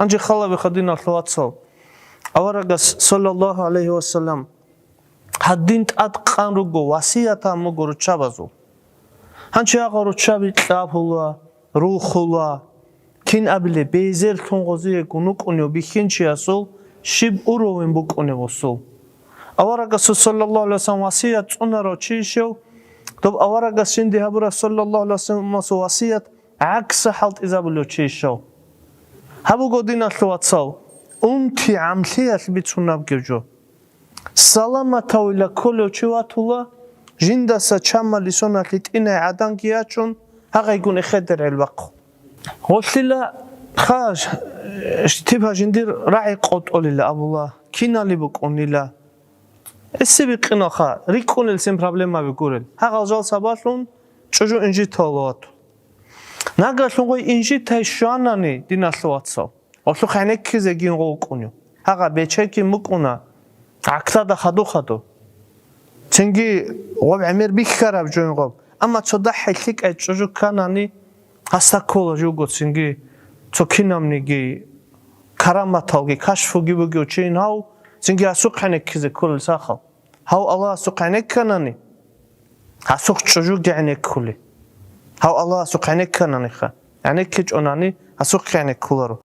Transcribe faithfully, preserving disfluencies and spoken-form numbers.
Гьанже халавиха, диналъул вацал, аварагас, саллаллагьу гӀалайгьи вассалам, гьадин тӀадкъан руго васиятан буго руччабазул. Гьанчи агъа руччаби кьабула, рухула, кин абилеб, безерлъун гъозиего нукӀунев бихьинчиясул щиб уровень букӀунеб гъосул. Аварагасул, саллаллагьу гӀалайгьи вассалам, васият цӀунарав чи ишев, доб аварагас жинде гьабураб, саллаллагьу гӀалайгьи вассаламасул васият гӀакса хӀалтӀизабулев чи ишев. Гьаб буго, диналъул вацал, унти гӀамлъиялъ бицунаб гев жо. Саламатавила кколев чи ватула, жиндаса чамали соналъ гьитӀинай гӀаданги ячун, гьагъайгун эхедер гӀелбахъу. Гъолъила ха, типа жиндир рагӀи къотӀолила абула, кинали букӀунила. Эссе бикъиналха, рикӀкӀунел сен проблемаби гурел. Гьагъал жал сабаблъун чӀужу инжитавула вату. Нагагьлъун гъой инжитай щванани, диналъул вацал, гъолъухъ гӀенеккизе гин гъов вукӀунев. Гьагъа бечейкин букӀуна, гӀаксада хадур-хадур. Цинги гъоб гӀемер бихьараб жойн гъоб. Амма цо дагьай лъикӀай чӀужу кканани, гьасда ккола жуго цинги цо кинабниги караматалги кашфуги бугев чейин гьав, цинги гьасухъ гӀенеккизе кколел сахал. Гьав Аллагьасухъ гӀенекканани, гьасухъ чӀужуги гӀенеккули. Гьав Аллагьасухъ гӀенеккананиха, гӀенеккичӀонани, гьасухъ гӀенеккуларо.